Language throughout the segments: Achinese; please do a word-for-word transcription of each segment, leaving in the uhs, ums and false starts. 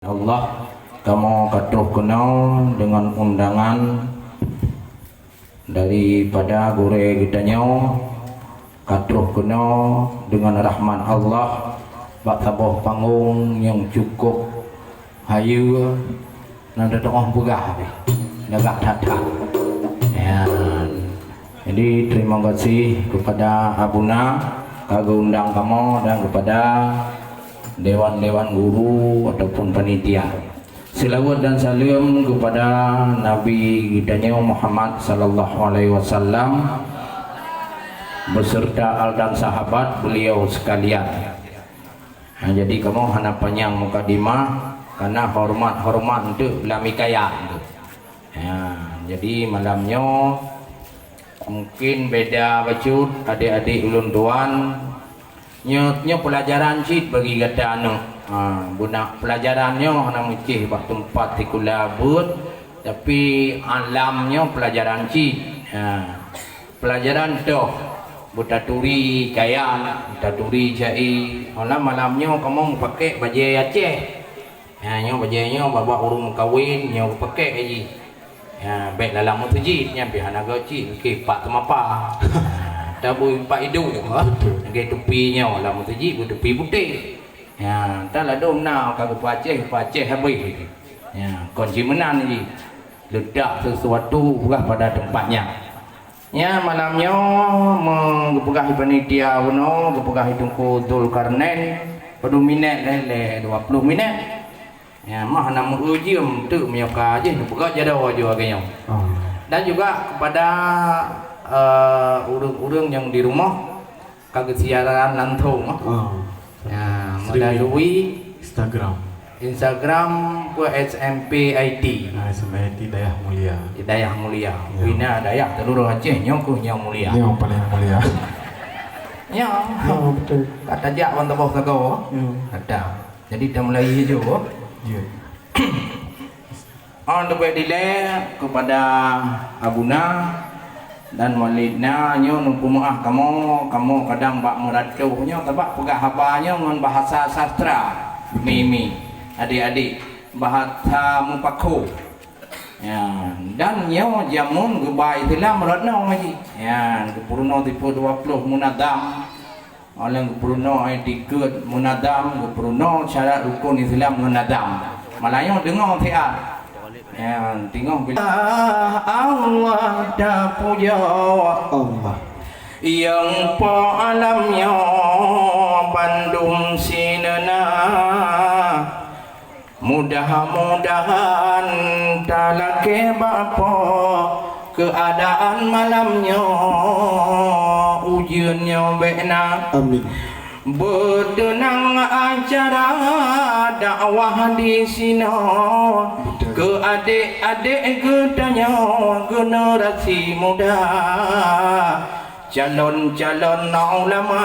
Allah, kamoe ka troh keunoe deungon undangan daripada gurée geutanyoe, ka troh keunoe deungon rahmat Allah bak saboh panggong nyang cukup hayeue, nyang teuteungoh peugah deh, gagah that-that. Ya. Jadi, terima kasih kepada Abuna ka geuundang kamoe dan kepada dewan-dewan guru ataupun panitia. Selawat dan salam kepada Nabi geutanyoe Muhammad sallallahu alaihi wasallam beserta al dan sahabat beliau sekalian. Ha, jadi kamoe hana panyang mukadimah, karena hormat-hormat untuk lam hikayat tu. Ha, jadi malam nyoe mungkin beda bacut adik-adik ulôn tuan. Nyoe, nyoe pelajaran cit bagi gata aneuk. Ha, guna pelajaran nyoe hana meucéh bak teumpat sikula buet, tapi alam nyoe pelajaran cit. Ha, pelajaran toh, beutaturi kayat, beutaturi jai. Ona malam nyoe kamoe meupakék bajée Aceh. Ha, nyoe bajée nyoe bak-bak ureuëng meukawen, nyoe geupakék jih. Ha, bék lam meuseujid nyan pih hana geucit, oke, pat teumapa. Tabui pat idong, ha. Betul. Lagée tupi nyoe lam meuseujid beutupi putéh. Ha, entah ladôm na ka geupeu Aceh, geupeu Aceh habéh. Ha, kon jimeunan jih. Letak sesuatu peugah pada tempatnya. Nyan malam nyoe meugeupeugah panitia bunoe, geupeugah Teungku Zulkarnain, padum minét lé, lé dua puluh minét. Nyan mah na meu-eu jeuem teuk meunyoe ka jih neupeugah jaroe aju lagée nyoe. Oh. Dan juga kepada, eh, ureuëng-ureuëng nyang di rumoh, ka geusiaran langsung, ah. Oh. Ya, streaming melalui Instagram. Instagram ke S M P I T. Ah, S M P I T Dayah Mulia. Di Dayah Mulia. Ya. Bina dayah seluruh Aceh, nyoe keuh nyoe mulia. Nyoe paling mulia. Ya. Ya, betul. Kata jak wan teuboh sagoe. Ya. Ada. Jadi, kita mulai je. Ya. Oh, leubeh dilée kepada Abuna dan Walidna nyoe neupeumeu'ah kamoe, kamoe kadang bak meuratoh nyoe, sabab peugah haba nyoe ngon bahasa sastra, mi-mi, adik-adik, bahasa mupakho. Ya, dan nyoe jameun geuba Islam rot noe jih. Ya, geupeurunoe sifeuet dua ploh munazam. Óh lheueh geupeurunoe dikeue munazam, geupeurunoe syarat rukon Islam ngon nazam. Malah nyoe deungoe siat. Ya, teungoh bila Allah tapujoe Allah. Nyang po alam nyoe bandum sineuna. Mudah-mudahan talakée bak Po keuadaan malam nyoe, ujeuen nyoe bék na. Amin. Beuteunang acara dakwah di sinoe. Betul. Keu adék-adék geutanyoe generasi muda. Calon-calon ulama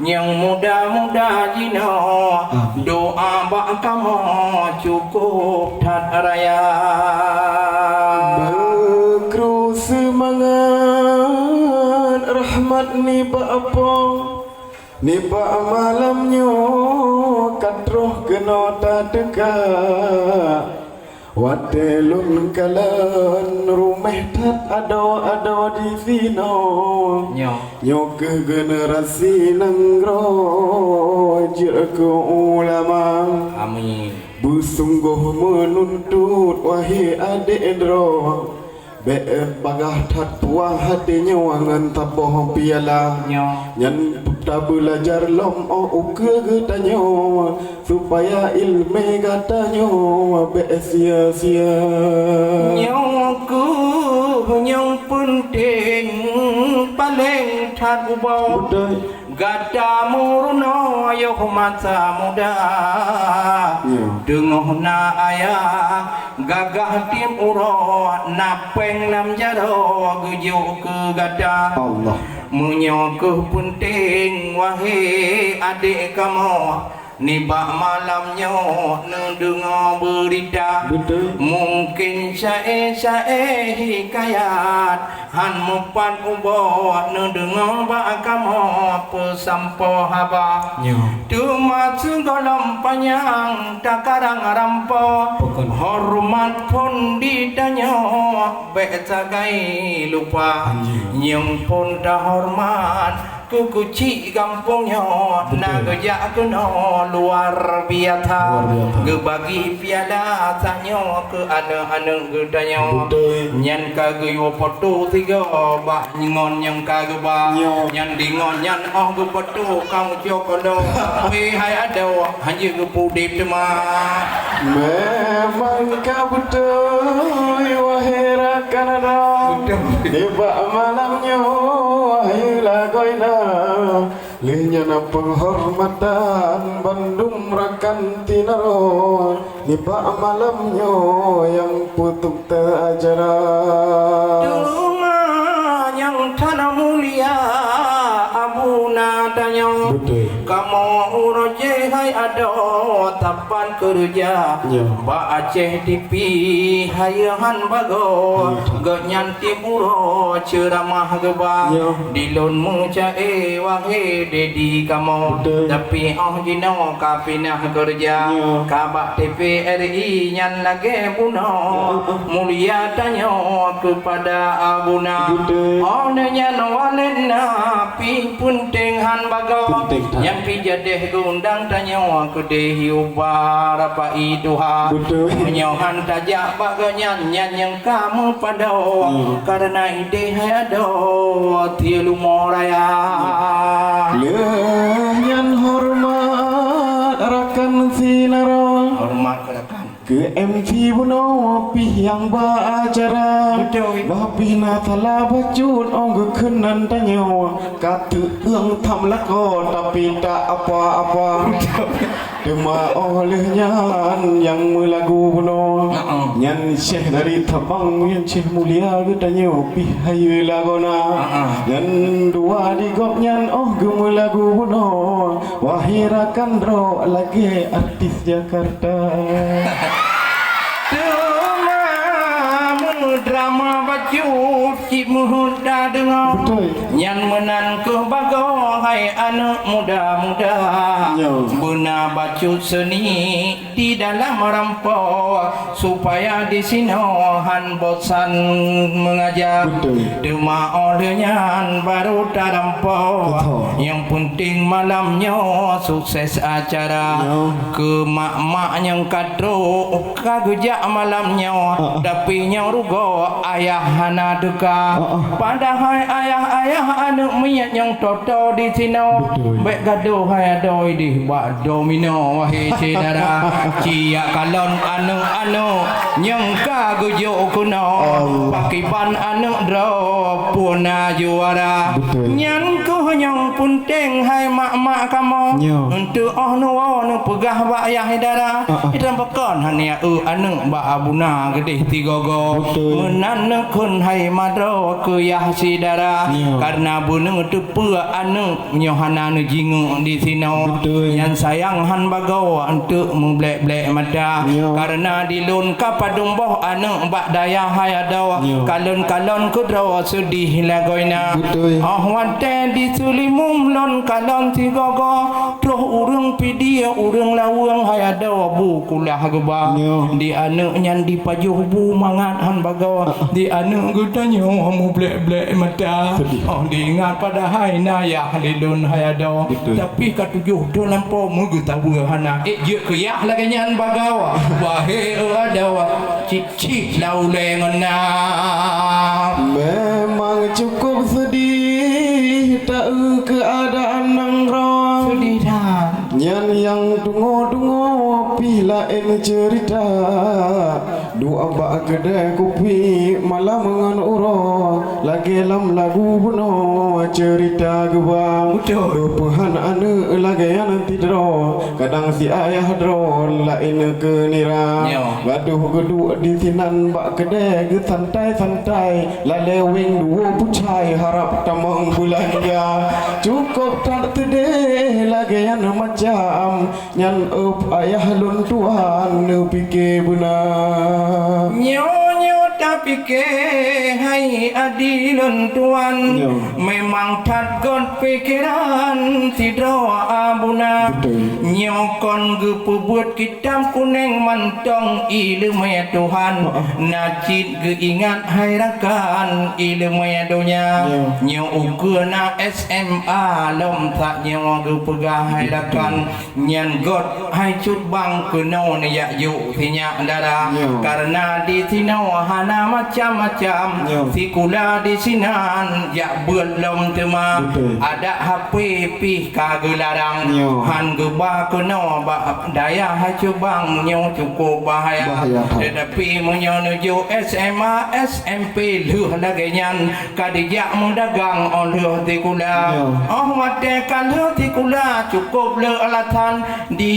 nyang muda-muda jinoe, amin, doa bak kamoe cukup that raya. Beukru seumangat rahmat nibak Po. Nibak malam nyoe ka troh keunoe tateuka, watée lôn kalon ruméh that adoe-adoe disinoe. Nyoe. Nyoe kheueh generasi nanggroe jeuet keu ulama. Amin. Beusunggoh meununtut, wahé adék droe. Bék bagah that puah até nyoe ngon taboh piala. Nyoe. Nyan tabeulajar lom óh ukeue geutanyoe, supaya iéleumé gata nyoe bék sia-sia. Nyoe kheueh nyang peunteng paleng that ubak. Beutôi. Gata meurunoe yoh masa muda, ya, teungoh na ayah gagah tieb uroe, na péng lam jaroe geujok keu gata. Allah. Meunyoe kheueh peunteng, wahé adék kamoe, Nibak malam nyoe neudeungoe beurita. Beutôi. Mungken syaé-syaé hikayat, han mupat ubak neudeungoe bak kamoe peusampoe haba. Nyoe. Teuma sigohlom panyang takarang rampoe, Pokon. Horeumat phon di tanyoe bék sagai lupa. Anjing. Nyang phon tahoreumat keu keuchik gampông nyoe, na Beutôi. geujak keunoe luar biasa. Luar biasa. Geubagi piala tanyoe keu aneuk-aneuk geutanyoe. Beutôi. Nyan ka geuyue foto sigoe bak ngon nyang ka geuba. Nyoe. Nyan deungon nyan óh geufoto ka mucok kondom. Tapi hai adoe, hanjeuet geupudeb teuma. Memang ka beutôi, wahé rakan adoe. Beutôi. Nibak malam nyoe, wahé lagoina. Lheueh nyan peunghormatan bandum rakan tinaro nibak malam nyoe nyang peutuktée acara. Teuma nyang hana mulia abuna tanyoe. Beutôi. Kamoe uroe jih hai adoe tapan keureuja. Ya. Bak Aceh T V hayeue han bagoe. Ya. Gobnyan tiep uroe ceuramah geuba. Ya. Di lôn meuca'e wahé dedi kamoe, Beutôi. tapi óh jinoe ka pinah keureuja, Ya. ka bak T V R I nyan lagée bunoe, Ya. mulia tanyoe keupada abuna. Beutôi. Óh lheueh nyan walét na pih peunteng han bagoe, Peunteng that. nyan pih jadeh geuundang tanyoe keudeh yue ba rapai tuha. Beutôi. Meunyoe han tajak bak gobnyan, nyan nyang ka meupadoe, Hmm. kareuna ideh hai adoe tiep lumoe raya. Lheueh nyan horeumat rakan sinaro. Horeumat keu rakan. Keu M C bunoe pih nyang ba acara. Beutôi. Bah pih na salah bacut óh geukheun nan tanyoe. Ka teu'eueng tham lakoe, tapi tak apa-apa. Beutôi. Teuma óh lheueh nyan nyang meulagu bunoe. Heeh. Nyan Syekh dari Sabang, nyan Syekh mulia geutanyoe pih hayeue lagoena. Heeh. Nyan dua di gobnyan óh geumeulagu bunoe. Wahé rakan droe lagée artis Jakarta. Teuma meudrama bacut cit meuheuet tadeungoe. Beutôi. Nyan meunan keuh bagoe hai aneuk muda-muda. Nyo. Beuna bacut seuni di dalam rampoe, supaya di sinoe han bosan mengaja. Beutôi. Teuma óh lheueh nyan baru tarampoe. Beutôi. Nyang peunteng malam nyoe sukses acara. Nyo. Keu mak-mak nyang ka trok ka geujak malam nyoe, Ah, ah. tapi nyang rugoe ayah hana teuka. Ah, ah. Padahai ayah-ayah aneuk miet nyang toto di sinoe. Beutôi. Bék gadoh hai adoe dih bak domino, wahé syedara. Ciyak kalon aneuk-aneuk nyang ka geujok keunoe. Allah. Pakiban aneuk droe puna juara. Beutôi. Nyan keuh nyang peunteng hai mak-mak kamoe. Nyo. Eunteuk óh neuwoe neupeugah bak yah syedara. Ah, ah. Idang pakon hana eu aneuk bak abuna geudeh tigogo. Beutôi. Meunan neukheun hai madro keu yah syedara. Nyo. Kareuna beuneuteupeu aneuk nyoe hana neujingeuk di sinoe. Beutôi. Nyan sayang han bagoe eunteuk meublek-blek mata. Nyo. Kareuna di lôn ka padum boh aneuk bak dayah hai adoe. Nyo. Kalon-kalon keudroe seudeh lagoena. Beutôi. Óh watée di Seulimeum lôn kalon sigogo, troh ureuëng Pidie, ureuëng Laweueng hai adoe bu kulah geuba. Nyo. Di aneuk nyan dipajoh bu mangat han bagoe. Ah, ah. Di aneuk geutanyoe mublek-blek mata. Seudeh. Óh diingat padahai na yah di lôn hai adoe. Beutôi. Tapi ka tujoh thon lampôh meugeutawa hana. Ék jeuet keu yah lagée nyan bagoe. Wahé adoe, cit Cit lau lé ngon na. Memang cukup sedih taeu keuadaan nanggroe. Sedih that. Nyan nyang tungoe-tungoe pih la Em cerita, duek bak keudè kupi malam ngon uroe, lagèe lam lagu bunoe cerita geuba. Beutôi. Geupeuhan aneuk lagèe nyan sidroe, kadang si ayah droe laén keu nira. Nyo. Gadoh geuduek disinan bak keudè geusantai-santai, lalè weng duo pucai harap tamong beulanja. Cukôp that teudeh lagèe nyan macam nyan, ôh ayah lôn tuan, neupike beuna. Nyoe, nyoe tapike hai adi lôn tuan. Nyoe. Memang that göt pikeran sidroe abuna. Beutôi. Nyoe kon geupeubuet kitab kuneng mantong ileumèe Tuhan. Heeh. Na cit geuingat hai rakan ileumèe donya. Nyoe. Nyoe ukeue na S M A lom that nyoe geupeugah hai rakan. Nyan göt hai cut bang keunoe neujak jok sinyak dara. Nyo. Kareuna di sinoe hana macam-macam. Nyo. Sikula di sinan jak beuet lom teuma. Beutôi. Adak H P pih ka geularang. Nyo. Han geuba keunoe bak dayah hai cut bang nyoe cukôp bahaya. Bahaya that. Teutapi meunyoe neujok S M A, S M P lheueh lagèe nyan, ka dijak meudagang óh lheueh sikula. Ya. Óh watèe ka lheueh sikula, cukôp le alasan di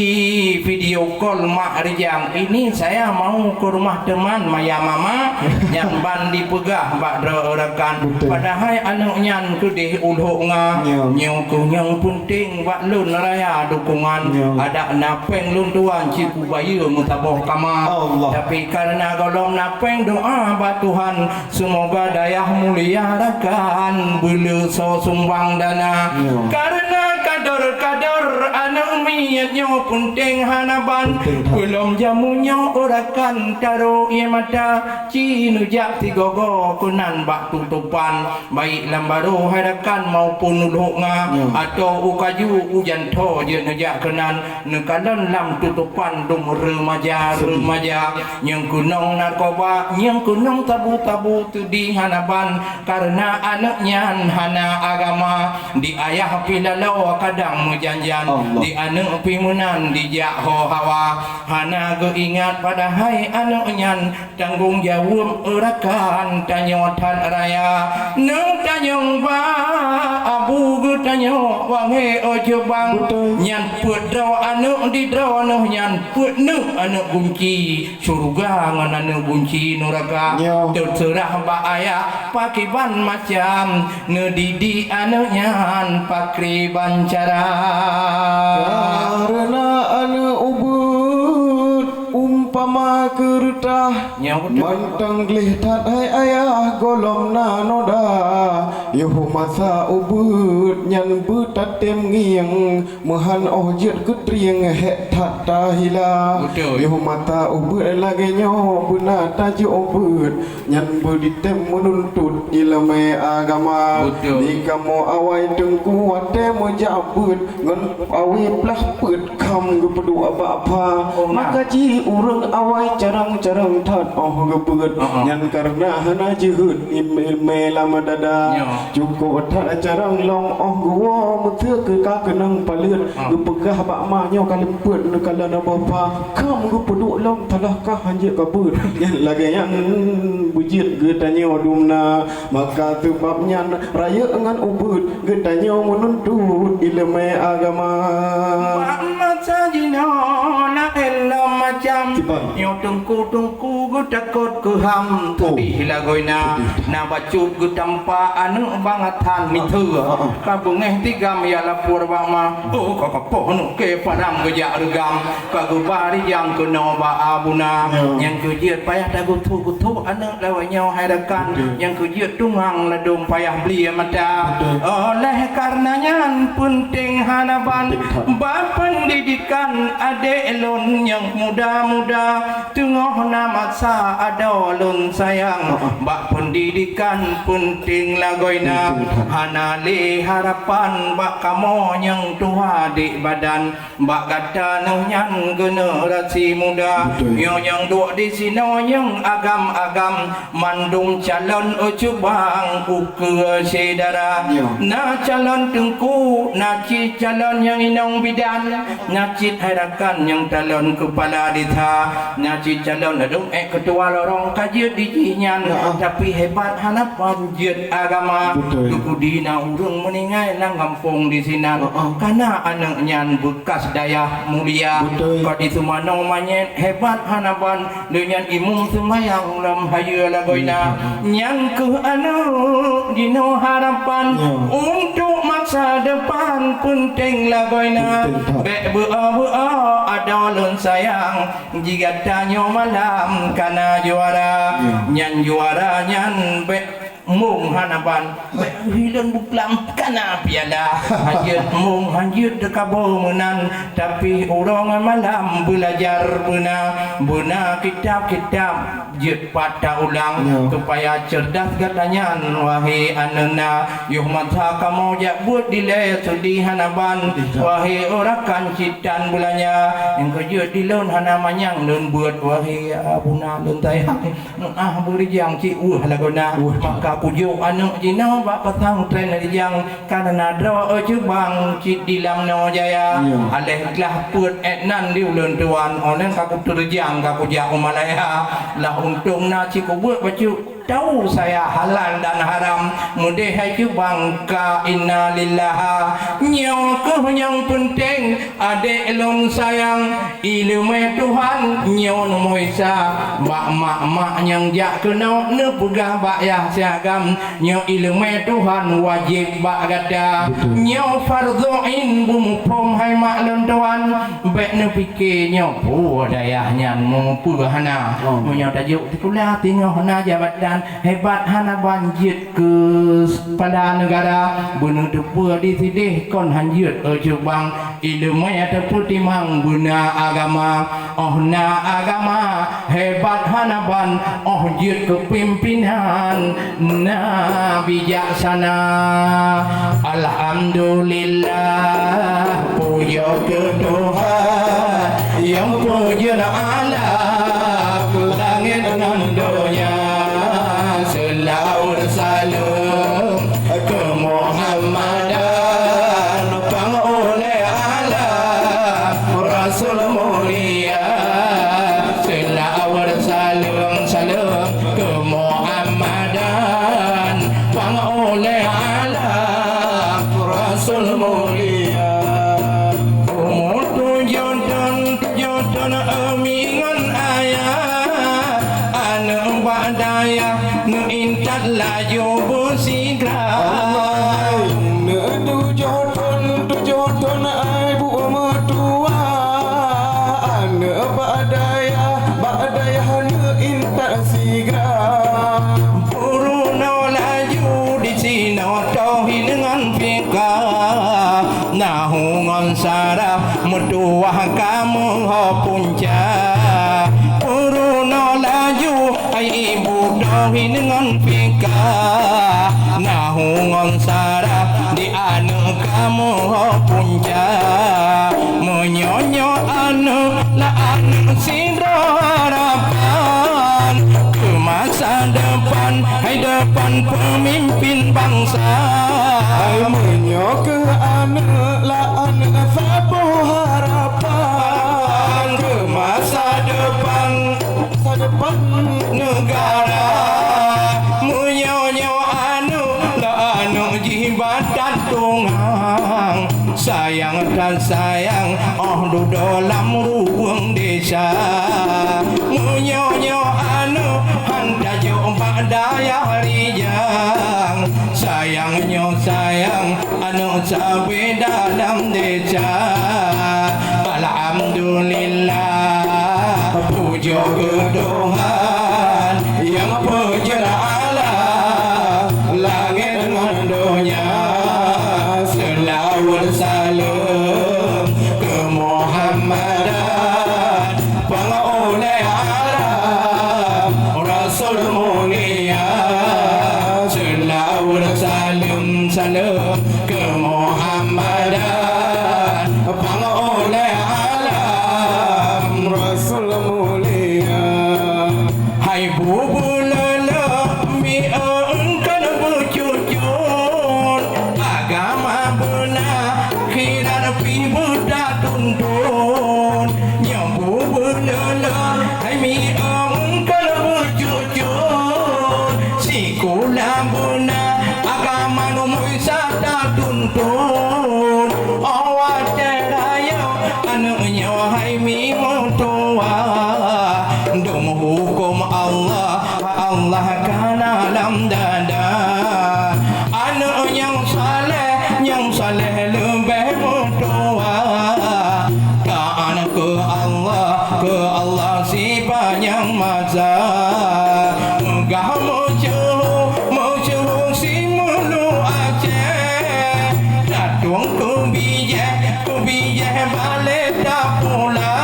video call mak rijang, "Ini saya mau ke rumah teman maya mama," nyan ban dipeugah bak droe rakan. Beutôi. Padahai aneuk nyan keudeh ulhok nga. Ya. Nyoe keuh nyang peunteng bak lôn raya dukungan. Ya. Adak na péng lôn tuan cit kubayeue meusaboh kama. Allah. Tapi kareuna gohlom na péng doa bak Tuhan, seumoga dayah mulia rakan beuleusoe sumbang dana. Ya. Kareuna kador-kador aneuk miet nyoe peunteng hana ban. Peunteng that. Peulom jameun nyoe rakan taro ié mata, ci neujak sigoe-goe keunan bak tutopan, baik lam barô hai rakan maupun ulhok nga, ya, atau u kaju u jantho jeuet neujak keunan. Neukalon lam tutopan dum remaja-remaja, nyang keunong narkoba, nyang keunong tabu-tabu teudeh hana ban, kareuna aneuk nyan hana agama. Di ayah pih laloe kadang meujan-jan, Allah, di aneuk pih meunan dijak ho hawa. Hana geuingat padahai aneuk nyan tanggong jaweueb rakan tanyoe that raya. Neutanyong bak abu geutanyoe wahé ojok bang. Beutôi. Nyan peuet droe aneuk di droeneuh nyan peuet neuk aneuk gunci syeuruga ngon aneuk gunci nuraka. Nyoe. Teuseurah bak ayah pakiban macam neudidik aneuk nyan pakriban cara. Kareuna aneuk ubeuet umpama keureutah. Nyoe beutôi. Mantong gleh that hai ayah gohlom na noda. Yoh masa ubeuet nyan beutatem ngieng, meuhan óh jeuet keutrieng hék that tahila. Beutôi. Yoh mata ubeuet lagèe nyoe beuna tajok ubeuet. Nyan beuditém meununtut ileumèe agama. Beutôi. Di kamoe awai teungku watèe meujak beuet ngon awai plah peuet kham geupeuduek bak pha. Oh, nah. Maka jih ureueng awai carông-carông that óh geubeuet. Heeh. Nyan kareuna hana jeuhet ileumèe lam dada. Nyoe. Cukôp that carông lom óh geuwoe meuteuk keu ka keunong paleuet. Ah. Geupeugah bak ma nyoe ka leumpeuet neukalon bak pha. Kham geupeuduek lom salah kah hanjeuet ka beuet. Nyan lagèe nyan beujeuet geutanyoe dumna. Maka seubab nyan rayeuk ngon ubeuet geutanyoe meununtut ileumèe agama. Bak masa jinoe na lom macam. Kiban. Nyoe teungku-teungku geutakot keu ham. Oh. Seudeh lagoina. Seudeh. Na bacut geutampa aneuk bangat that miteue. Ah, ah. Ka beungèh tigam ya lapor bak ma. Oh, ka kapoh aneuk keu padang geujak reugam. Ka geuba rijang keunoe bak abuna. Ya. Nyang keu jeuet payah taguthok-guthok aneuk lawét nyoe hai rakan. Betul. Nyang keu jeuet tungang ladôm payah blie mata. Betul. Oleh karena nyan peunteng hana ban. Betul. Bak pendidikan adék lôn nyang muda-muda. Teungoh na masa adoe lôn sayang. Heeh. Bak pendidikan peunteng lagoina. Betul, betul. Hana lé harapan bak kamoe nyang tuha di badan. Bak gata neuh nyan generasi muda. Betul. Nyoe nyang duek di sinoe nyang agam-agam, mandum calon ucubang ukeue syedara. Ya. Na calon teungku, na cit calon nyang inong bidan, na cit hai rakan nyang calon keupala desa. Na cit calon ladôm ék keutua lorong ka jeuet di jih nyan, tapi hebat hana paham jeuet agama. Beutôi. Teupeu di na ureuëng meuninggai lam gampông di sinan. Kana aneuëk nyan beukas dayah mulia. Beutôi. Ka di seumanoe manyét hebat hana ban. Lheueh nyan imum seumayang lom hayeue lagoina. Nyang kheueh aneuëk jinoe harapan untuk masa depan peunteng lagoina. Bék beuo-beuo adoe lôn sayang. Jih gata nyoe malam kana juara. Nyan juara nyan bék mong hana ban. Bék hileuen buklam kana piala. Hanjeuet mong hanjeuet teukaboe meunan. Tapi uroe ngon malam beulajar beuna. Beuna kitab-kitab jeuet pat ta ulang. Supaya cerdas gata nyan wahai aneuëk na. Yoh masa kamoe jak buet dilée seudeh hana ban. Wahai rakan cit tan beulanja. Nyang keujeuet di lôn hana manyang lôn buet wahai abuna lôn sayang. Ah beurijang cit weueh lagoina. Maka kujok aneuëk jinoe bak pesantren rijang. Kareuna droe cubang cit di lam noe jaya. Aléh glah peuet ék nan di ulôn tuan. Oneng ka kuteurjang ka kujak u Malaya. Lah untông na cit kubuet bacut. Tahu saya halal dan haram. Meudeh hai cubang ka inna lillaha. Nyoe kheueh nyang peunteng adék lôn sayang. Ileumé Tuhan nyoe neumeuisa bak mak-mak nyang jak keunoe neupeugah bak yah siagam. Nyoe ileumé Tuhan wajéb bak gata. Nyoe fardhu ain beumuphom hai mak lôn tuan. Bék neupike nyoe peue dayah nyan meumeupeue hana. Meunyoe tajok sikula teungoh na jabatan hebat hana ban jeuet keu kepala neugara. Beuneuteupeu di sideh kon hanjeuet e cubang. Ileumé teupeutimang beuna agama. Óh na agama hebat hana ban, óh jeuet keu pimpinan na bijaksana. Alhamdulillah, pujoe keu Tuhan nyang peujeuet alam langét ngon donya. Seulaweuet saleuem keu Muhammadan pang ulée alam Rasul mulia. Seulaweuet saleuem-saleuem keu Muhammadan pang ulée alam Rasul mulia. Umu tujoh thon, tujoh thon umi ngon ayah, aneuëk bak dayah neuintat laju beusigra. Neutujoh thon, tujoh thon ai bu meutuwah, aneuëk bak dayah, bak dayah neuintat sigra. Peurunoe laju disinoe tauhid ngon fikah, nahu ngon saraf meutuwah ka meuho punca. Peurunoe laju ai ibu tauhid ngon fikah, nahu ngon saraf di aneuëk ka meuho punca. Meunyoe nyoe aneuëk la aneuëk sidroe harapan keu masa depan, hai depan peumimpin bansa. Hai meunyoe keu aneuëk la aneuëk saboh harapan keu masa depan, masa depan neugara. Meunyoe nyoe aneuëk la aneuëk jih batat tungang, sayang tan sayang óh dudoe lam ruweueng desa. Meunyoe nyoe aneuëk han tajok bak dayah rijang, sayang nyoe sayang aneuëk sabe dalam desa. Alhamdulillah, pujoe keu Tuhan nyang peujeuet alam langét ngon donya. Seulaweuet saleuem keu Muhammadan pang ulée alam Rasul mulia. Seulaweuet saleuem-saleuem keu Muhammadan pang ulée alam Rasul mulia. Hai bubu lolo mieu kon beucucun, agama beuna khirat pih beuta tuntun. Nyoe bubu lolo Miong keuneuk beucucun, sikula beuna agama rumoh Isa tatuntun. Oh watèe rayeuk aneuk nyoe hai mi meutuah, dum huköm Allah, Allah ka na lam dada. Aneuk nyang saleh, nyang saleh leubeh meutuah. Taat keu Allah, keu Allah sipanyang masa. Meugah meusyeuhu, meusyeuhu simeulu Aceh. Tatueng keu bijéh, keu bijéh balé tapula.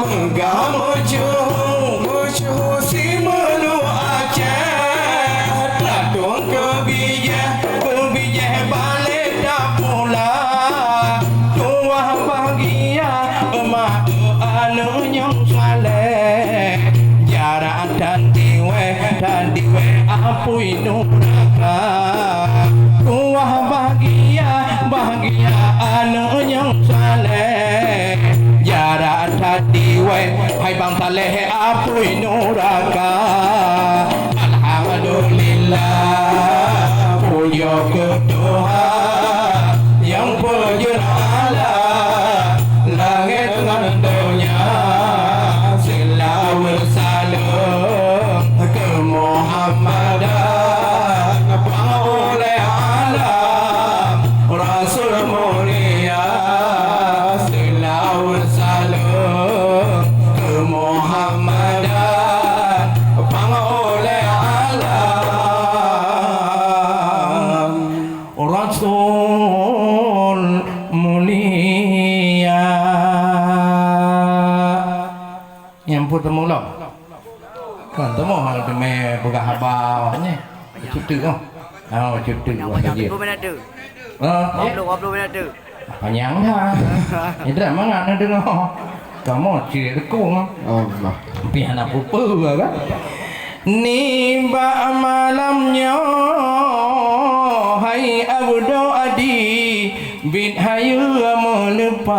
Meugah meusyeuhu, meusyeuhu simeulu Aceh. Tatueng keu bijéh, keu bijéh balé tapula. Tuwah bahgia, eumah aneuk nyang saleh. Jarak that diweh, that diweh apui nuraka. Tuwah bahgia, bahgia aneuk nyang saleh. Jarak that diweh, hai bang saleh apui nuraka. Alhamdulillah, pujoe keu Tuhan nyang peujeuet alam langét ngon donya. Seulaweuet saleuem keu Muhammadan, pangulèe alam, Rasul mulia. Seulaweuet saleuem keu Muhammadan, pangulèe alam. Rasul mulia. Nyang pun teumulông. Kan teumulông teumé peugah haba awak nyoe. Cuti oh. Oh, cuti. Nyang awak panyang saja. Tiga puluh minit tu. Ha? Dua puluh, dua puluh minit tu. Panyang dah. Indra mangat na deungoe. Kamoe cit rekung. Allah. Pih hana peue-peue kan? Nibak malam nyoe hai Abdul Adi, bit hayeue meuleupah.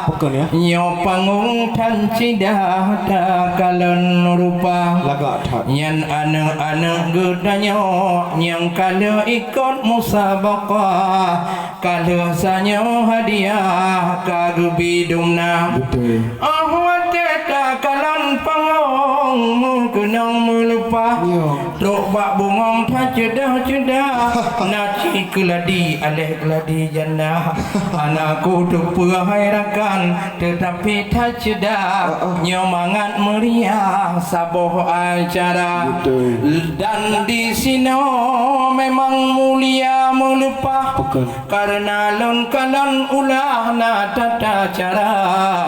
Pakon ya? Nyoe pangong tan sidah takalon rupa. Lagak that. Nyan aneuk-aneuk geutanyoe nyang ka lheueh ikot musabaqah. Ka lheueh sanyoe hadiah ka geubi dumna. Beutôi. Óh watée takalon pangong meukeunong meuleupah. Yo. Trok bak bungong taceudah-ceudah. Na cit keuladi, aléh keuladi janda. Hana kuteupeue hai rakan, teutapi taceudah. Heeh. Nyoe mangat meuriah saboh acara. Beutôi. Dan disinoe memang mulia meuleupah. Pakon. Kareuna lôn kalon ulah na tata cara.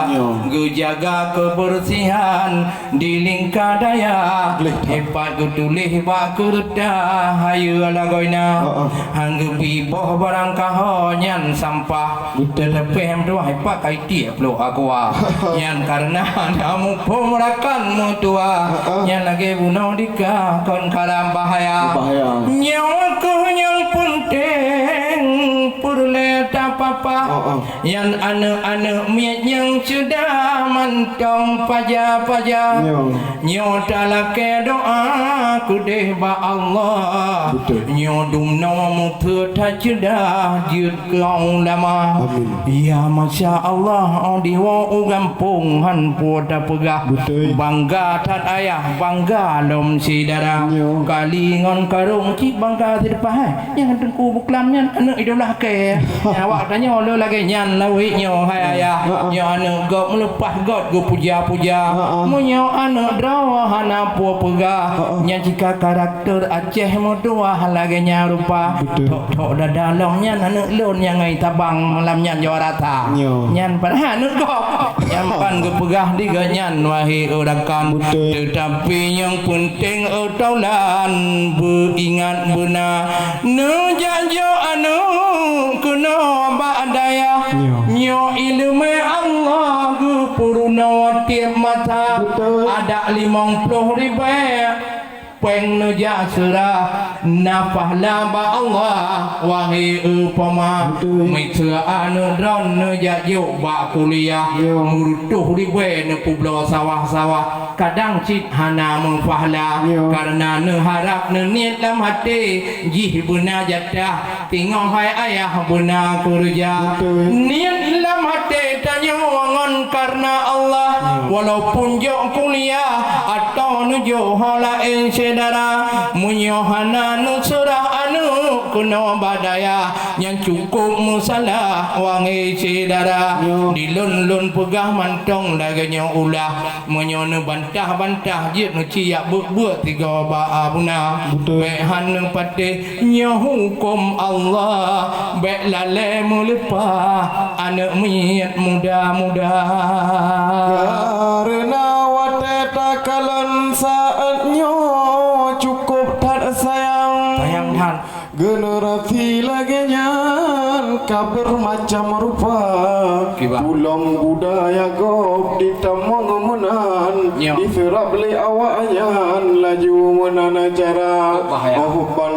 Nyo. Geujaga keubeursihan di lingka dayah. Gleh that. Ipat geutuléh bak keureutah hayeue lagoina. Heeh. Han geubi boh barang kaho nyan sampah. Beutôi. Teuteupeue meutuah ipat kai tiek plôk aqua. Nyan kareuna na muphom rakan meutuah. Heeh. Nyan lagée bunoe dikah kon karam bahaya. Bahaya. Nyoe keuh nyang peunteng peureulée tapapa. Oh, oh. Nyan aneuk-aneuk miet nyang ceudah mantong paja-paja. Nyo. Nyoe talakée doá keudeh bak Allah. Beutôi. Nyoe dumnoe muphom taceudah jeuet keu ulama. Amin. Ya, masya Allah, oh diwoe u gampông han po tapeugah. Beutôi. Bangga that ayah, bangga lom syedara. Nyo. Kali ngon karong cit bangga sileupah, eh. Nyang teungku buklam nyan aneuk idola kée. Nyan awak tanyoe le lagée nyan lawét nyoe, hai ayah. Ha, ha. Nyoe aneuk gob meuleupah göt geupuja-puja. Ha, ha. Meunyoe aneuk droe hana po peugah, ha, ha, nyan jika karakter Aceh meutuah lagée nyan rupa. Beutôi. Thok-thok dada lom nyan aneuk lôn nyang ai tabang malam nyan juara that. Nyo. Nyan padahai aneuk gob. Nyan ban geupeugah di geuh nyan wahé rakan. Beutôi. Teutapi nyang peunteng taulan beuingat beuna. Neujak jok aneuk keunoe bak dayah. Nyo. Nyoe ileumé Allah geupeurunoe tieb masa. Beutôi. Adak limong ploh ribée. Péng neujak seurah, na pahala bak Allah, wahé upama. Betul. Miseue aneuk droeneuh neujak jok bak kuliah, ya, meurutoh ribèe neupeubloe sawah-sawah, kadang cit hana meupahala, ya, kareuna neuharab neuniet lam até jih beuna jatah. Teungoh hai ayah beuna keureuja. Betul. Niet lam até tanyoe ngon kareuna Allah. Ya. Walaupun jok kuliah atau neujok ho laén syedara, meunyoe hana neuseurah aneuk keunoe bak dayah, nyan cukôp meusalah, wahé syedara. Ya. Di lôn, lôn peugah mantong lagèe nyoe ulah. Meunyoe neubantah-bantah, jeuet neuciyak beuk-beuk tiga bak abuna. Betul. Bèk han neupatéh, nyoe huköm Allah, bèk lalèe meuleupah aneuk miet muda-muda. Kareuna watèe takalon saat nyoe cukôp that sayang. Sayang that. Generasi lagèe nyan ka beumacam rupa. Kiban. Pulang budaya gob ditamong meunan, nyo, diseurap lé awaknyan laju meunan cara. Oh, bahaya. Oh, ban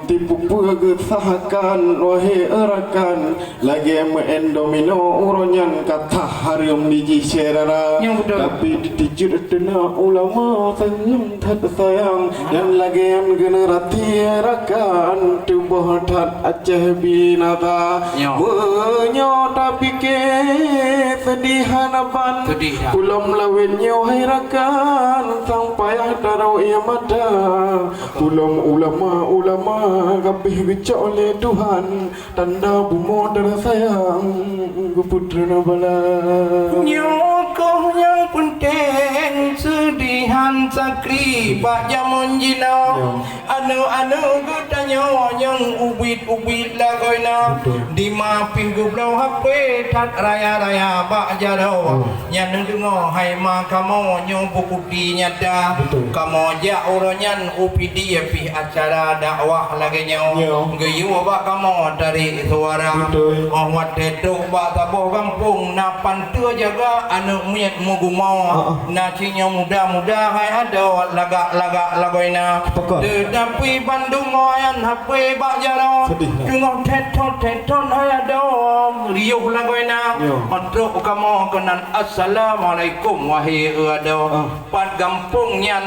tipu peugeusahakan, wahé rakan, lagèe meu'en domino uroe nyan ka that hareuem di jih syedara. Nyo, beutôi. Tapi di Jeuet teuna ulama seunyum that sayang, nyan lagèe nyan generasi rakan tuboh that Aceh binasa. Nyo. Meunyoe tapike seudih hana ban, seudih that. Ulôn lawét nyoe hai rakan, sang payah taroe ie mata. Ulôn ulama-ulama habéh geucok lé Tuhan. Tanda bumoe teurasayang, geupeutreun bala. Nyoe keuh nyang peunteng, seudihan sakri bak jameun jinoe. Ya. Aneuk-aneuk geutanyoe nyang ubit-ubit lagoina. Betul. Dima pih geubloe H P that raya-raya bak jaroe. Hmm. Nyan neudeungoe hai ma kamoe nyoe bukeuti nyata. Betul. Kamoe jak uroe nyan u P D F pih acara dakwah lagèe nyoe. Nyoe. Geuyue bak kamoe tarék suara. Betul. Óh watèe trok bak saboh gampông na panteue jaga aneuk miet meugumoe. Ah, ah. Na sinyoe muda-muda hai adoe lagak-lagak lagoina. Pakon? Teutapi bandum nyan H P bak jaroe. Sedih, nah. Teungoh tét thon-tét thon hai adoe riôh lagoina. Nyoe. Óh trok kamoe keunan assalamualaikum wahé adoe. Ah. Pat gampông nyan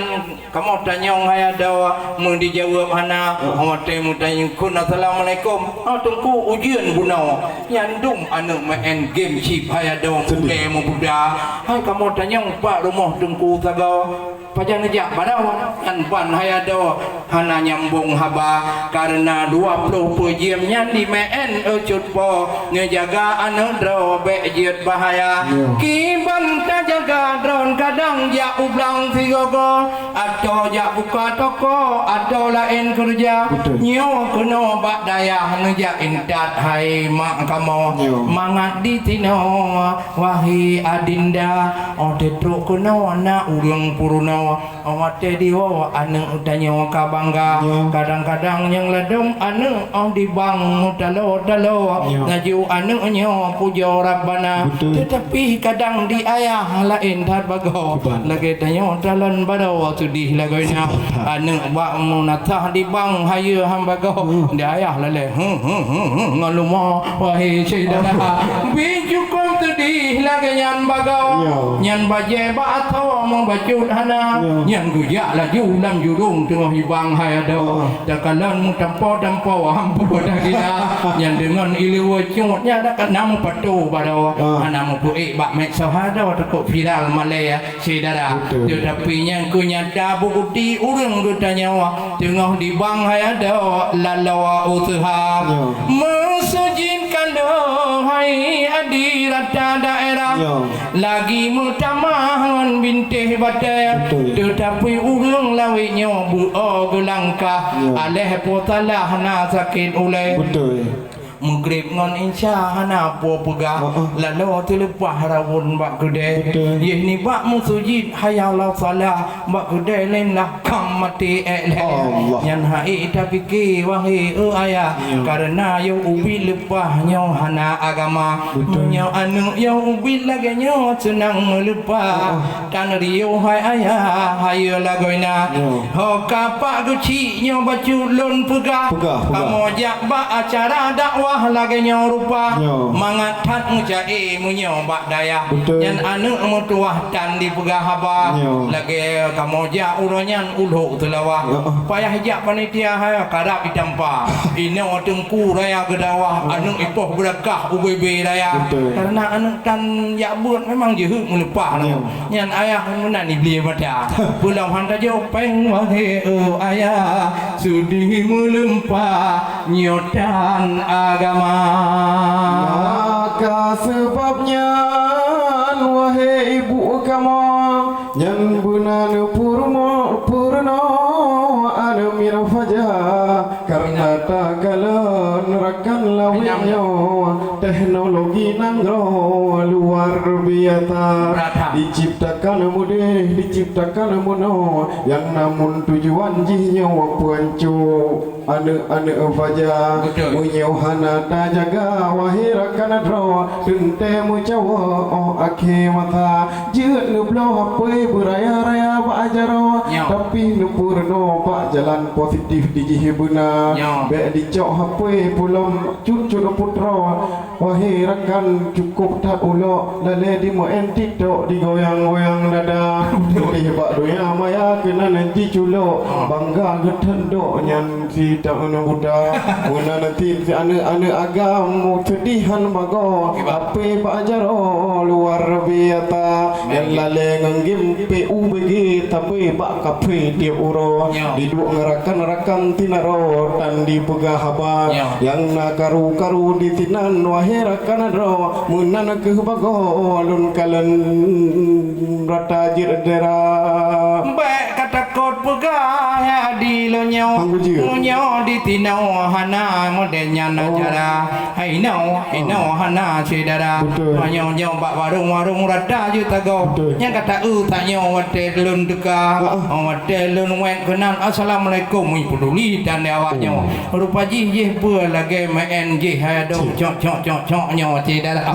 kamoe tanyong hai adoe, meudijaweueb hana. Ah. Watèe meutanyong kheun assalamualaikum. Ah, Teungku ujeuen bunoe. Nyan dum aneuk maén game chip hai adoe. Sedih. Ulèe meubuda. Hai kamoe tanyong pat rumoh Teungku sagoe. Pajan neujak baroe nyan ban hai adoe. Hana nyambong haba, kareuna dua ploh peuet jeuem nyan di maén cut po, neujaga aneuk droe bèk jeuet bahaya. Ya. Kiban tajaga droe kadang jak u blang sigoe-goe, atau jak buka toko, atau laén keureuja. Betul. Nyoe keunoe bak dayah neujak intat hai mak kamoe. Ya. Mangat di sinoe, wahé adinda, óh teutrok keunoe na ureueng peurunoe. Óh watèe diwoe aneuk tanyoe ka bangga. Ya. Kadang-kadang nyang ladôm aneuk óh di bang meutalo-talo. Ya. Laju aneuk nyoe pujoe Rabbana. Betul. Teutapi kadang di ayah laén that bagoe. Betul. Lagèe tanyoe talan baroe seudih lagoina. Betul. Aneuk bak meunasah di bang hayeue han bagoe. Hmm. Di ayah lalèe, hmm, hmm, hmm, hmm, ngon leumo. Wahé syedara, bit cukôp seudih lagèe nyan bagoe. Ya. Nyan bajèe bak asoe meubacut hana. Ya. Nyan geujak laju lam jurông teungoh hibang hai adoe. Oh. Takalon meutampo-tampo hampa dah gila. Nyan deungon ileue cut nyan dak na meupato baroe. Ah. Hana meupeuék bak mèt soe adoe takot viral malèe. Syedara, betul. Teutapi nyang keu nyata bukeuti ureueng geutanyoe teungoh di bang hai adoe laloe useuha. Ya. Meuseujid ka lheueh hai di rata daerah. Ya. Lagi meutamah ngon bintéh batèe. Betul. Teutapi ureueng lawét nyoe beu-o geulangkah. Ya. Aléh po salah na sakét ulèe. Betul. Meugreb ngon insya hana po peugah. Heeh. Lalo teuleupah rawon bak keudè. Betul. Yeh nibak meuseujid hayya 'alas shalah, bak keudè lén lah kam maté ék lhèe. Allah. Nyan hai tapike wahé e ayah. Ya. Kareuna yoh ubit leupah nyoe hana agama. Betul. Meunyoe aneuk yoh ubit lagèe nyoe seunang meuleupah. Heeh. Tan riôh hai ayah, hayeue lagoina. Ya. Ho kapak geuchik nyoe bacut lôn peugah. Peugah, peugah. Kamoe jak bak acara dakwah lagèe nyoe rupa. Ya. Mangat that meuca'e meunyoe bak dayah. Betul. Nyan aneuk meutuwah tan dipeugah haba. Ya. Lagèe kamoe jak uroe nyan ulhok teulawah. Ya. Payah jak panitia hai karab ditampa. Inoe teungku raya geudakwah, ya, aneuk ipoh beurakah U B B raya. Betul. Kareuna aneuk tan jak beuet memang jeuhet meuleupah. Ya. Nyan ayah meunan iblis mata. Pulang han tajok péng wahé e ayah, seudeh meuleupah nyoe tan agama. Maka seubab nyan wahé ibu kamoe, nyan beuna neupeurunoe, peurunoe aneuk miet faja. Kareuna takalon rakan lawét nyoe, teknologi nanggroe luar biasa. Diciptakan mudeh, diciptakan meunoe, nyang namun tujuan jih nyoe peuanco aneuk-aneuk faja. Betul. Meunyoe hana tajaga, wahé rakan droe, teuntèe meucawa 'oh akhé masa. Jeuet neubloe hapé beuraya-raya bak jaroe, ya, tapi neupeurunoe bak jalan positif dijih beuna. Ya. Bèk dicok hapé pulang cut-cut putroe. Wahé rakan, cukôp that ulok lalè dimeu'en TikTok digoyang-goyang dada. Beutôi. Leubeh bak donya maya keunan jiculok, bangga geuteundok nyan si taun buta. Meunan cit si aneuk-aneuk agam seudeh han bagoe, tapi bak jaroe luar biasa. Nyan lalè ngon game P U B G, tapi bak kaphé tiep uroe. Ya. Diduek ngon rakan-rakan tinaroe tan dipeugah haba. Ya. Nyang na karu-karu disinan, wahé rakan droe, meunan kheueh bagoe lôn kalon rata jeuet dara. Bèk ka takot peugah ya di lôn nyoe. Hang bujur. Meunyoe di tinoe hana model nyan acara. Hai inoe, inoe hana syedara. Betul. Meunyoe nyoe bak warong-warong rata jeuet tagoe. Betul. Nyang ka taeu tanyoe watèe lôn teuka. Heeh. Watèe lôn wèt keunan, "Assalamualaikum," ih, peuduli tan di awak nyoe. Rupa jih, jih peue lagèe meu'en jih, hai dong, cok, cok, cok, cok nyoe syedara.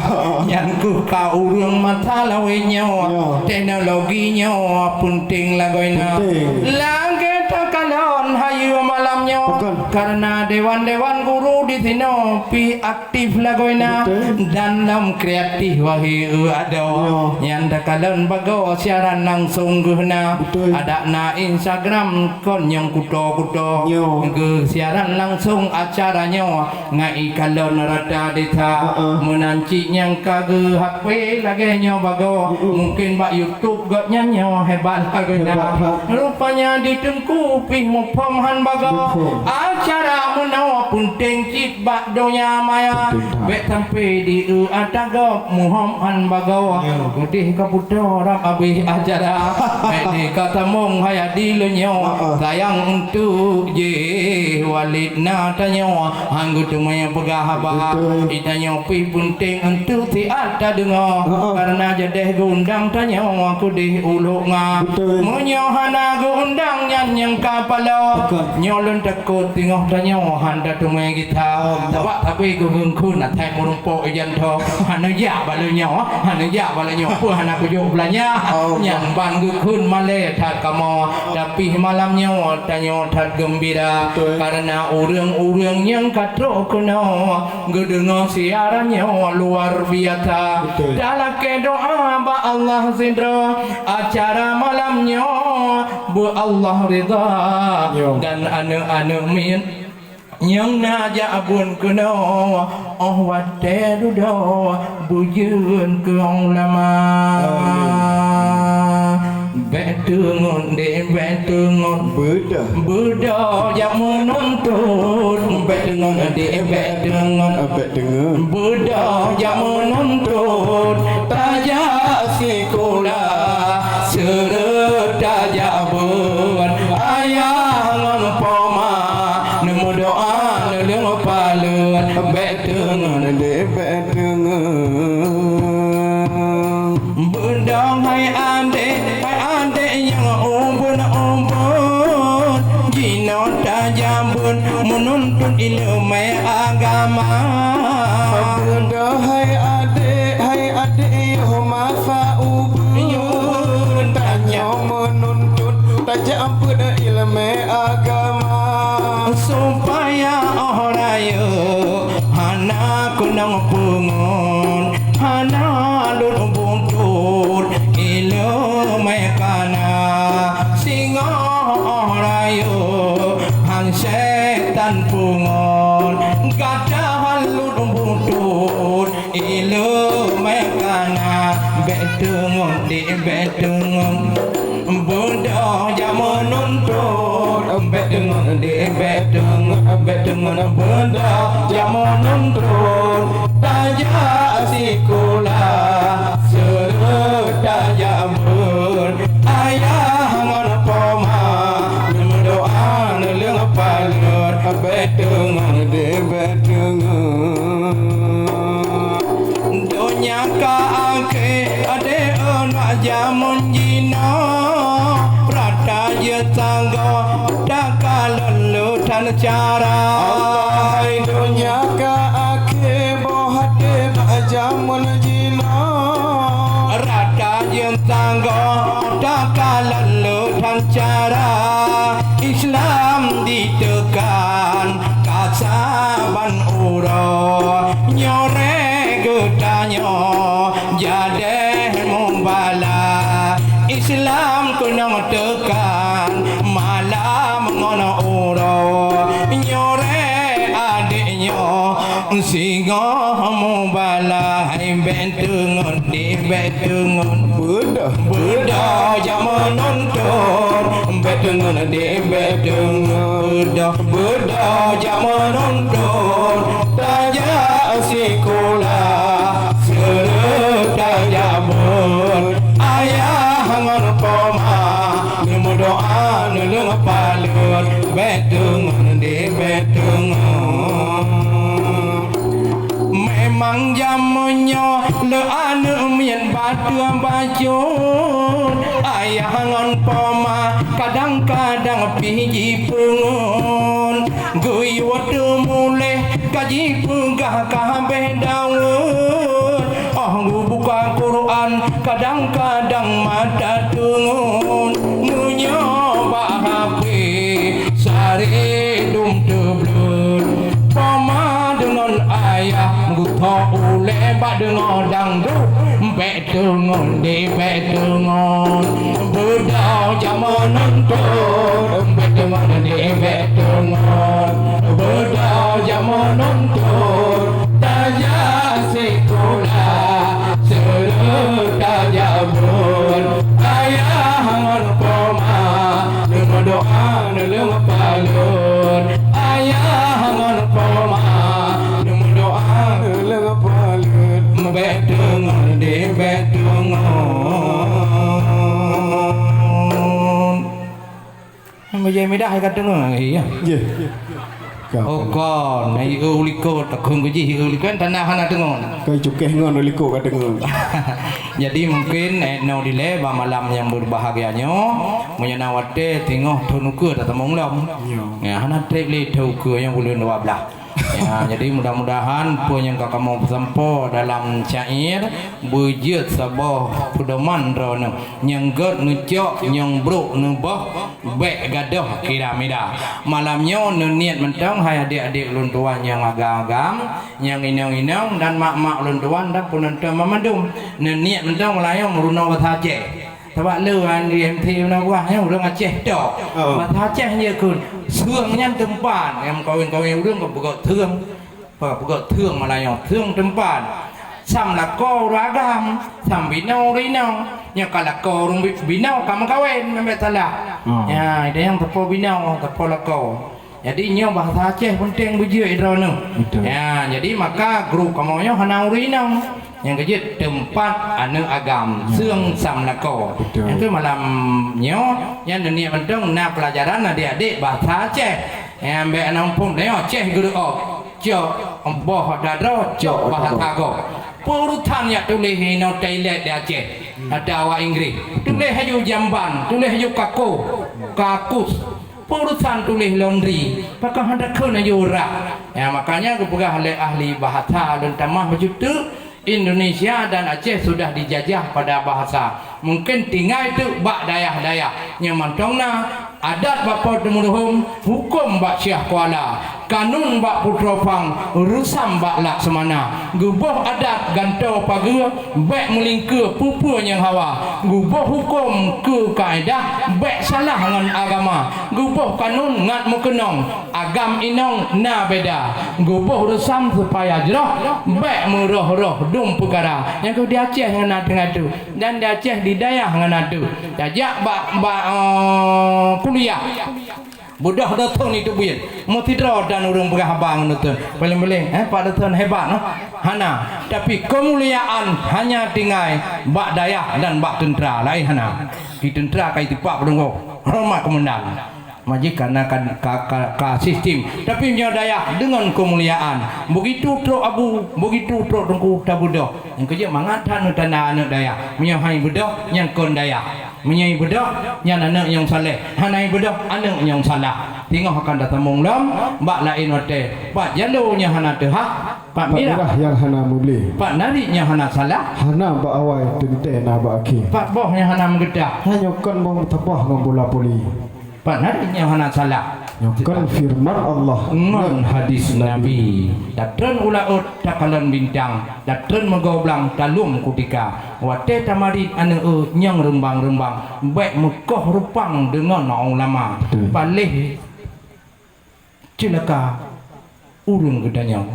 Nyan kheueh ka ureueng masa lawét nyoe. Ya. Teknologi nyoe peunteng lagoina. Peunteng. Lagèe takalon hayeue malam nyoe. Bukan. Kareuna dewan-dewan guru di sinoe pih aktif lagoina. Betul. Dan lom kreatif wahé e adoe. Ya. Nyan takalon bagoe siaran langsong geuh na. Betul. Adak na Instagram kon nyang kuto-kuto. Ya. Geuh siaran langsong acara nyoe ngai kalon rata desa. Heeh. Meunan cit nyang ka geuh hapé lagèe nyoe bagoe. Mm-mm. Mungkin bak YouTube gobnyan nyoe hebat lagoina. Hebat, hebat. Rupanya di Teungku pih muphom han bagoe. Muphom. Acara meunoe peunteng cit bak donya maya. Peunteng that. Bèk sampai di eu ata gob muphom han bagoe. Ya. Udeh ka putoe rab abéh acara. Bèk di ka tamong hai adi lôn nyoe. Heeh. Sayang untuk jih Walid na tanyoe. Han geuteumé peugah haba. Betul. Di tanyoe pih peunteng untuk siat tadeungoe. Heeh. Kareuna jadeh geuundang tanyoe keudeh ulok nga. Betul. Meunyoe hana geuundang nyan nyang ka paloe. Bukan. Nyoe lôn takot teungoh tanyoe han tateumé gita. Allah. Sabab sabe geugeungkheun asai meurumpok ijan tho. Hana jak bak lôn nyoe, hana jak bak lôn nyoe. Peue hana kujok beulanja. Allah. Nyan ban geukheun malèe that kamoe. Tapi malam nyoe tanyoe that geumbira. Betul. Kareuna ureueng-ureueng nyang ka trok keunoe geudeungoe siaran nyoe luar biasa. Betul. Talakèe doa bak Allah sidroe, acara malam nyoe beu Allah ridha. Yo. Dan aneuk-aneuk miet nyang na jak bun keunoe, 'oh watèe dudoe beujeuet keu ulama. Amin. Bèk teungeut deh, bèk teungeut. Beudôh. Beudôh jak meununtut. Bèk teungeut deh, bèk teungeut. Bèk teungeut. Beudôh jak meununtut. Tajak sikula, seureut tajak beuet. Ayah ngon poma, neumeudoa neuleueng paleuet. Bèk Ileumèe agama. Beudôh hai adék, hai adék, yoh masa ubeut. Yoh ubeut. Tanyoe meununtut tajak peuet ileumèe agama. Supaya 'oh rayeuk hana keunong peungon, hana lôn butôt ileumèe kana. Singoh 'oh rayeuk han sép tan peungon, gata han lôn butôt ileumèe kana. Bèk teungon, dek, bèk teungon. Beudôh jak meununtut, bèk teungon, dek, bèk teungon, bèk teungon. Beudôh jak meununtut, tajak sikula, seureuta jak beuet. Ayah ngon poma neumeudoa neuleueng paleuet, bèk teungon, dek, bèk teungon. Donya ka akhé, adék, aneuk, jameun jinoe, rata jeuet tanggoe, takalon leutan cara. Hai, donya ka akhé, boh até bak jameun jinoe. Rata jeuet tanggoe, takalon leutan cara. Islam diteukan ka saban uroe. Nyoe ré geutanyoe jadéh mubala. Islam keunong teukan malam ngon uroe. Nyoe ré adék nyoe singoh mubala. Hai, bèk teungon, dek, bèk teungon. Beudôh, beudôh jak meununtut. Bèk teungon, dek, bèk teungon. Beudôh, beudôh jak meununtut. Tajak sikula, seureuta jak beuet. Ayah ngon poma neumeudoa neuleueng paleuet. Bèk teungon, dek, bèk teungon. Memang jameun nyoe le aneuk miet bateue bacut, ayah ngon poma kadang-kadang pih jipeungon. Geuyue teumuléh ka jipeugah ka habéh daweuet. 'Oh geubuka Quran kadang-kadang mata teungon. Meunyoe bak hapé saré dum teubleuet. Poma deungon ayah geutho ulèe bak deungoe dangdut. Bèk teungon, dek, bèk teungon. Beudôh jak meununtut. Bèk teungon, dek, bèk teungon. Beudôh jak meununtut. Tajak sikula, seureuta jak beuet. Ayah ngon poma neumeudoa neuleueng paleuet. Ayah ngon poma neumeudoa neuleueng paleuet. Bèk teungon, dek, bèk teungon. Meujai midah ka teungoh, iya. Jeh. Oh kon, na ieu likot, takheun keu jih ieu likot, tanda hana teungon. Kai cukéh ngon likot ka teungon. Jadi mungkin, eh, noe dilèe bak malam nyang berbahagia nyoe, meunyoe na watèe teungoh thôn ukeue tatamong lom. Ya. Ya, hana trép lé thôn ukeue nyang buleuen dua blah. Ya, jadi mudah-mudahan peue nyang ka kamoe peusampoe dalam syair beujeuet saboh peudoman droeneuh nyang gèt neucok nyang brok neuboh bèk gadôh kira mida. Malam nyoe neuniet mantong hai adék-adék ulôn tuan nyang agam-agam, nyang inong-inong dan mak-mak ulôn tuan dan peunonton banmandum. Neuniet mantong malam nyoe meurunoe basa Aceh. Sabab le ureueng di M T na buah nyan ureueng Aceh tok. Oh. Basa Aceh jikheun, seung nyan teumpat. Nyang meukawen-kawen ureueng ka peugah seung. Peugah seung malam nyoe, seung teumpat. Sam lakoe ureueng agam, sam binoe ureueng inong. Nyoe ka lakoe ureueng bi-, binoe ka meukawen, meumbet salah. Oh. Ya, ada nyang teupeu binoe, teupeu lakoe. Jadi nyoe bahasa Aceh penting beujeuet droeneuh. Betul. Ya, jadi maka grup kamoe nyoe hana ureueng inong. Nyang keujeuet teumpat aneuk agam, ya, seung sam lakoe. Betul. Nyang tu malam nyoe, nyan neuniet mantong na pelajaran adik-adik bahasa Aceh. Nyang ambek aneuk muphom nyoe Aceh geuruok. Cok boh dadroe, cok bahasa gob. Peurutan yak tuléh inoe toilet di Aceh. Ata awak Inggris. Tuléh aju jamban, tuléh aju kako, kakus. Urusan tuléh laundry, pakon hana kheun aju urat. Ya, makanya geupeugah lé ahli bahasa lôn tamah bacut teuk, Indonesia dan Aceh sudah dijajah pada bahasa. Mungkin tinggai teuk bak dayah-dayah. Nyang mantong na, adat bak Po Teumeureuhom, huköm bak Syiah Kuala, kanun bak Putroe Phang, reusam bak Laksamana. Geuboh adat gantoe pageue, bék meulingkeue peue-peue nyang hawa. Geuboh huköm keu kaedah, bék salah ngon agama. Geuboh kanun ngat meukeunong, agam inong na beda. Geuboh reusam supaya jroh, bék meuroh-roh dum peukara. Nyang keu di Aceh ngon na teungoh tu. Dan di Aceh di dayah ngon na tu. Tajak bak, bak, eh, kuliah. Beudôh dua thon itu buet. Meusidroe dan ureuëng peugah haba ngon dua thon. Paléng-paléng, eh, Pak dua thon hebat, noh? Hana. Tapi keumuliaan hanya tinggai bak dayah dan bak teuntra. Laén hana. Di teuntra ka itipak peudeueng horeumat komandan. Majih karena ka, ka, ka, ka sistem. Tapi meunyoe dayah deungon keumuliaan, begitu trok abu, begitu trok teungku tabeudôh. Nyang keujeuet mangat that neutanda aneuëk dayah. Meunyoe hai beudôh, nyan kon dayah. Meunyoe ibeudôh, nyan aneuëk nyang saleh. Hana ibeudôh, aneuëk nyang salah. Teungoh akan tasambong lom, bak laén watée. Pat jaloe nyang hana teuhah, pat Pat mirah. Mirah nyang hana meubli. Pat narit nyang hana salah. Hana bak awai teuntée na bak akhé. Pat boh nyang hana meugeutah. Nyoe kon boh meutabah ngon bola poli. Pat narit nyang hana salah. Nyoe kon firman Allah ngon hadis Nabi. Tatreun u laôt takalon bintang, tatreun meugoe blang talom kutika. Watée tamarit aneuëk nyang reumbang-reumbang, bék meukoh reupang deungon ulama. Betul. Paléh ceulaka ureuëng geutanyoe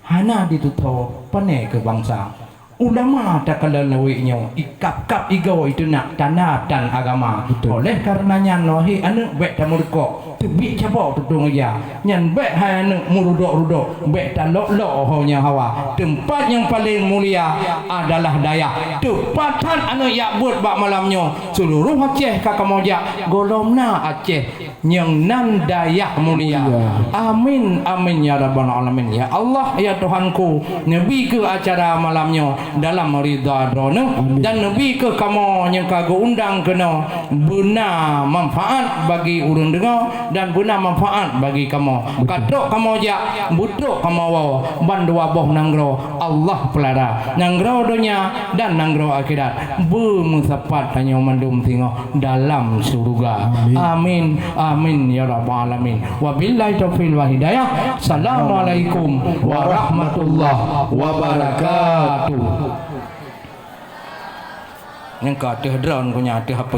hana jitutho pané keu bansa. Ulama takalon lawét nyoe ikab-kab igoe iteunak tanda tan agama. Betul. Oleh kareuna nyan, wahé aneuëk, bék tameurukok, teubiet cabok tutong ija. Nyan bék hai aneuëk meurudok-rudok, bék talok-lok ho nyang hawa. Teumpat nyang paléng mulia adalah dayah. Teupat that aneuëk jak beuet bak malam nyoe, seuluroh Aceh ka kamoe jak, gohlom na Aceh nyang nan dayah mulia. Mulia. Amin, amin, ya rabbal alamin. Ya Allah, ya Tuhanku, neubi keu acara malam nyoe dalam ridha Droeneueh. Amin. Dan neubi keu kamoe nyang ka geuundang keunoe beuna manfaat bagi ureuëng deungoe dan beuna manfaat bagi kamoe. Betul. Ka trok kamoe jak, beutrok kamoe woe, ban dua boh nanggroe Allah peulara, nanggroe donya dan nanggroe akhirat, beumeusapat tanyoe mandum singoh dalam syeuruga. Amin. Amin, amin, ya rabbal alamin. Wabillahi taufiq wal hidayah. Assalamualaikum warahmatullahi wabarakatuh. Nyang ka teuh drone, ku nyan teuh H P.